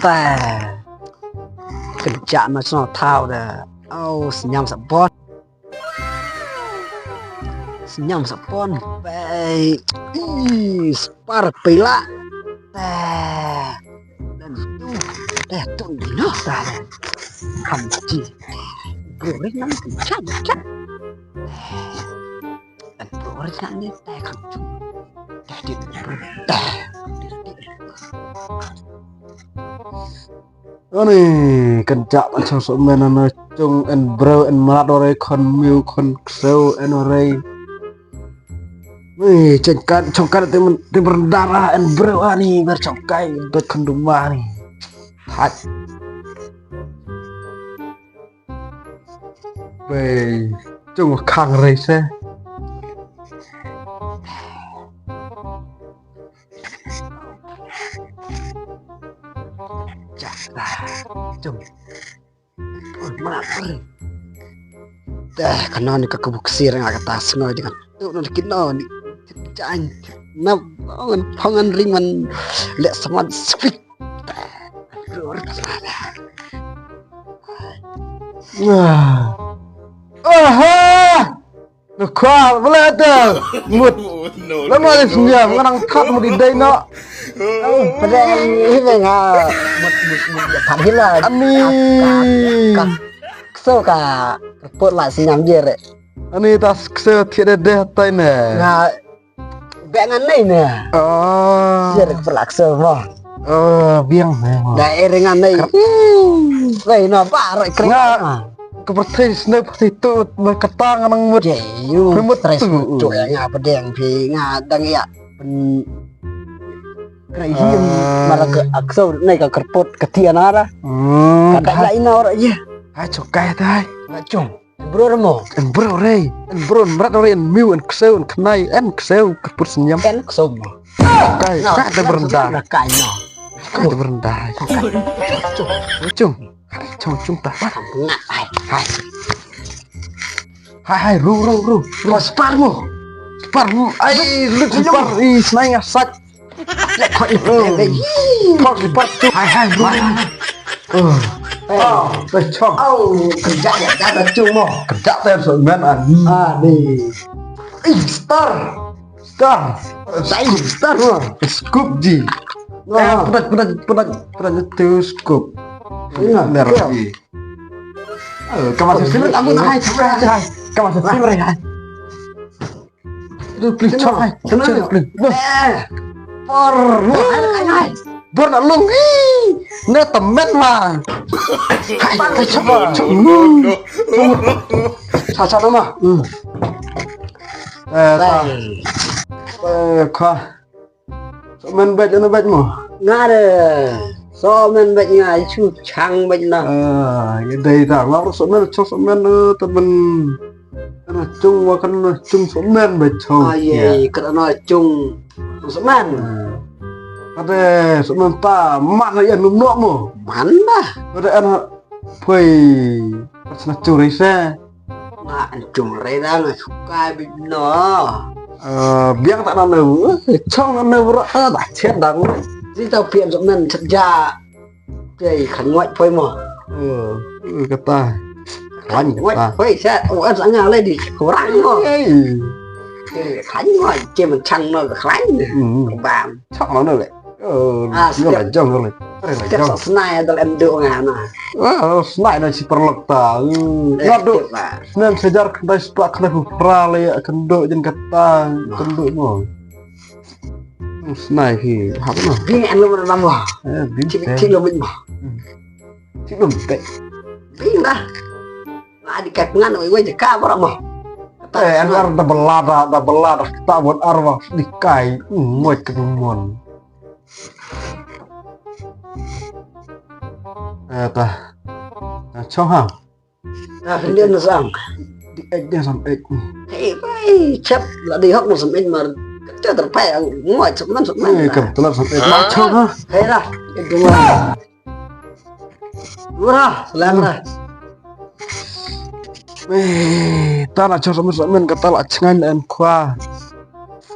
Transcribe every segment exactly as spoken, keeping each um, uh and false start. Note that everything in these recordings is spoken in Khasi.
Te. Kynjah na shnong thaw de. Oh, sniam sa bon. Sniam sa bon. Bei. Ih, spar pila. Te. Dan tu. Te tu ni no ta. Kam ji. Goreng nang kynjah kynjah. An bro ri sha ne te khang chung. Te te te. Ani kan chak ban chong sok men ano chung en bro en mrat ore khon miu khon ksew en ore. Ni cheng kan chong kan te men te berendara en bro ani ber chong kai bet khon duma ni. Hai. Bei, chung khang rei se. Chak ta, chung. Dah, kano ni ka kubu ksir nga kata snoi dengan tu no kino ni. Chan, na pongan pongan ring man le saman speak. Aha! Nukwa, wala ta. Mut. Lama le sunya, nganang khat mut di dai no. Padeng hi me nga. Mut mut mut ya phan hila. Ani. Kso ka report la sinyam je re. Ani tas kso thiede deh tai ne. Nga Bek ngan nei ne. Oh. Yer ke pelak se mo. Oh, biang ne mo. Da ere ngan nei. Wei no ba ro kre. Nga. Ke perthei sne perthei tu me kata ngan nang mut. Je yu. Mut tu. Tu ya nga pedeng phi nga dang ya. Pen. Kre him mara ke akso nei ka kerpot ke tian ara. Hmm. Kata la ina ora ye. Hai chokai tai. Ngachung. Bro mo. En bro rei. En bro mrat rei en miu en kseu en knai en kseu keput senyam. En kseu mo. Kai kai te berenda. Kai no. Kai te berenda. Cung. Cung. Cung cung ta. Hai hai. Hai hai ru ru ru. Mo spar mo. Spar mo. Ai lu spar. Ih snai ngasak. Hai hai. Oh, chong. Oh, kerja ya, kerja cung mo. Kerja te so men an. Ah, ni. Ih, star. Star. Sai star mo. Scoop ji. Pedak pedak pedak pedak tu scoop. Ina. Mer ji. Oh, kamar sisi mer aku hai. Kamar sisi mer hai. Lu pli chok ai. Chok pli. Eh. Por. Hai hai. Bor na lung. Ih. Ne temen ma. Hai hai chok chok. Sa sa nama. Hmm. Eh ta. Eh kha. Somen bej ana bej mo. Nga de. Somen bej nga chu chang bej na. Ah, ye dei ta nga somen chok somen ta ben. Ana chung wa kan ana chung somen bej chok. Ah, ye kan ana chung somen. Kade somen ta man na yan num no mo. Man da. Kade ana poi. Sna churi se. Nga an chung re da nga sukai bit no. Eh, biang ta na no. Chong na no ra da chet da. Di tau pian sok nan chet ja. Jai khan ngai poi mo. Eh, kata. Khan ngai poi sa. Oh, an sa nga le di kurang mo. Eh, khan ngai che man chang no khan. Bam. Chok no no le. Oh, ah, no la jong no le. Step sa snai dal em do nga na. Ah, snai na si perlok ta. Nga do. Nan sejar khnai spa khnai hu pra le kendo jen kata kendo mo. Snai hi hap no. Bing em lo mo. Eh, bing. Chik chik lo mo. Chik lo mo. Bing dah. Nga di kat ngan wei wei ka bra mo. Eh, an ar da belada da belada ta bot arwa di kai. Mo ke mon. Eh ta. Na chong ha. Na khindin na sang. Di ek dia sam ek. Hei bai chap la di hok na sam ek mar. Kata terpai ang mo sam nan sam nan. Eh kam telat sam ek. Na chong ha. Hei lah. Ek dua. Wah, lang lah. Eh, ta la chor samen samen kata la chngan en khwa.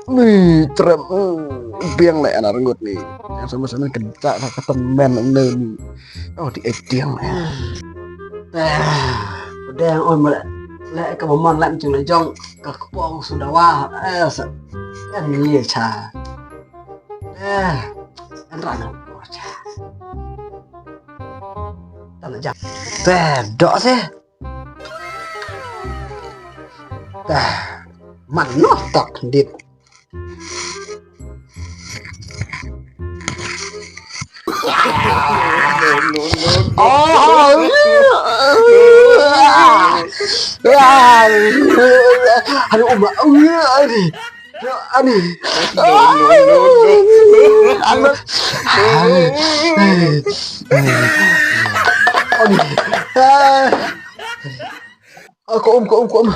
Ni trem, mm, biang leh ana rngut ni. Yang sama-sama kejak ka keten men ne ni. Oh, di ediang. Ah, dang oi mala. Leh ka mamon leh mchung leh jong ka kpong sudawa. Eh, sa. Kan ni cha. Eh, an ra na ko cha. Tana jam. Te dok se. Tah, mano tak dit. Oh, aduh, uma, aduh. Ani. Ani. Ah, ko um, ko um, ko um.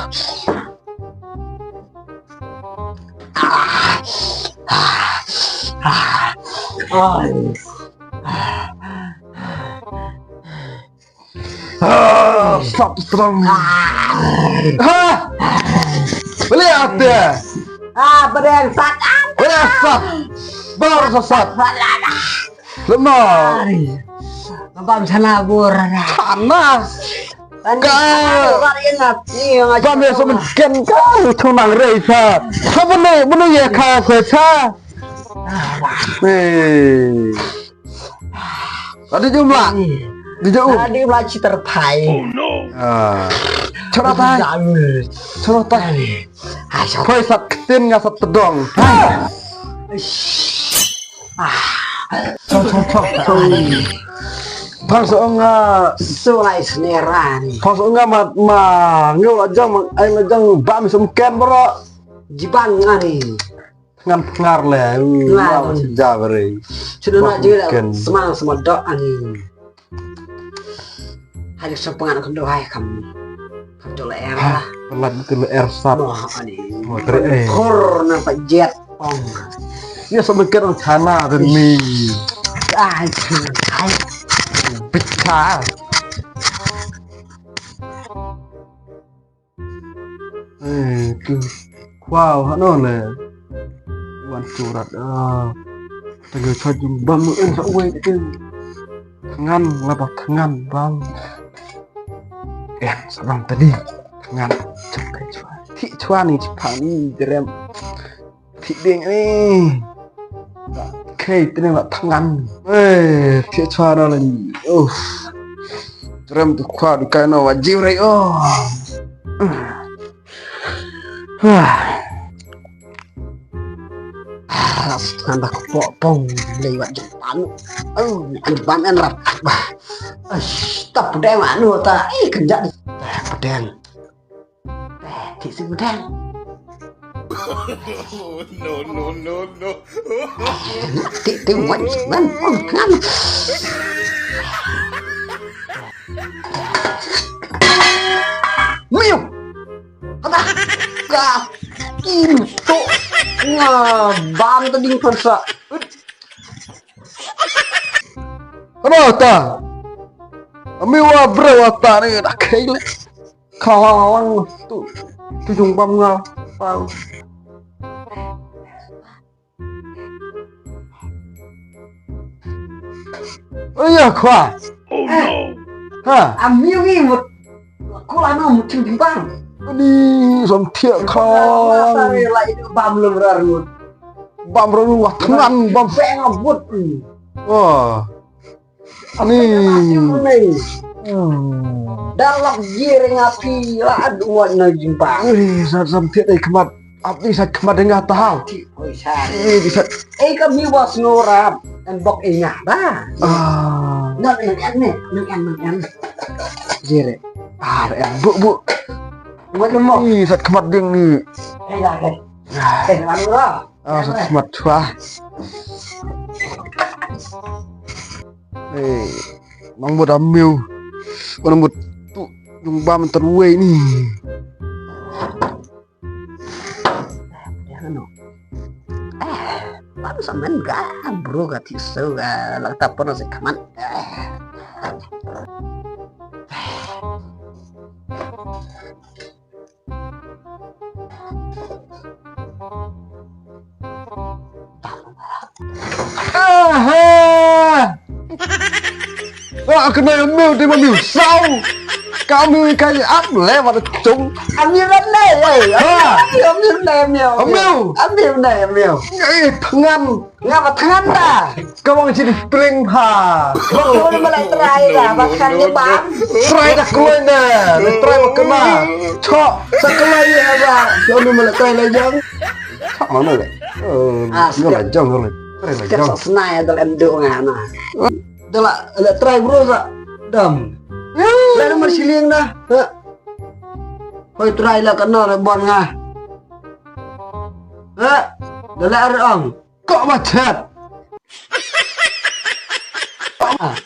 Ah, stop strong. Ha! Boleh ada. Ah, beriang sat. Boleh sat. Baru sesat. Lemah. Bam sana bur. Sana. Ka. Bam ya semen ken ka. Tunang rei sa. Ka bene bene ya ka sa. Hei. Tadi jumlah. Di jauh. Tadi jumlah citerpai. Ah. Cerah tai. Cerah tai. Ai, sat. Poi sat ktin nga sat tedong. Ai. Ah. Song, song, song, song. Pang song nga. Song lai snera ni. Pang song nga ma, ma. Ngew la jang, ai la jang bam song ken bro. Jiban nga ni. Ngan pngar le. Ngan. Wow, sejak beri. Sudah nak je lah. Semang semodok ani. Hai, sa pyngan khyndew hai kam. Kam to la er lah. Pelat to la er sat. Bah, ani. Mo tre eh. Khor na pa jet pong. Ya sa mengker chana dan mi. Ai, ai. Pita. Eh, tu. Wow, hano le. Wan surat ah. Tengah chajum bam en sa wei tu. Thngan laba thngan bam. Eh, sabam tadi. Thngan chak kai chwa. Ti chwa ni chwa ni jerem. Ti ding ni. Kai tene la thngan. Eh, ti chwa na la ni. Oh. Jerem tu khwa du kai na wa jiw rei oh. Ngan da kpoh pong lei wat jong panu. Oh, ni an ban an rap. Bah. Ai, ta pdeng anu ta. Eh, kejap ni. Ta pdeng. Ta ti si pdeng. No, no, no, no. Ti ti wan man pong kan. Miu. Kata ka im to nga bam ta ding pyrsa. Ano ta? Ami wa bro wa ta ni da kai le. Kala lang tu. Tu jong bam nga. Pau. Aya khwa. Oh no. Ha. Ami ngi mut. Ko la no mut chim bang. Ani som thiah khwa. Bam lum rar ngut. Bam rar ngut thngan bam. Bang abut. Wah. Ani. Dalap jir ngapi la ad wat na jimbang. Ani sa sam thiah dei khmat. Ap ni sa khmat dei nga tahal. Oi sa. Eh di sa. Eh kami was ngorap. En bok eh nga ba. Ah. Nang en en ni, nang en nang en. Jir. Ah en bu bu. Wat mo. Ni sa khmat ding ni. Eh ya ke. Eh nang lo. Ah sa khmat chwa. Eh, nang mut amiu. Nang mut tu jong bam terwei ni. Eh, baru sa men ga bro ga ti so ga la ta pon se kaman. Eh. Ka nai amiu, dei ma amiu saw. Ka amiu ka ap le wat chung. Amiu wat nai, eh. Ha. Amiu, amiu nai amiu. Amiu. Amiu nai amiu. Eh, thngan. Nga ba thngan da. Ka wang chi spring ha. Ba ko ma la trai da, ba thngan ni ba. Trai da kloi na. Trai ba kena. Chok sa kloi ya ba. Ko ma la trai la jong. Chok ma le. Ah, nga la jong le. Trai la jong. Sa snai da em du nga na. Da la, la trai bro sa. Dam. La na mar shilling da. Ha. Hoi trai la ka nor bon nga. Ha. Da la ar ong. Kok ba chat. Ah.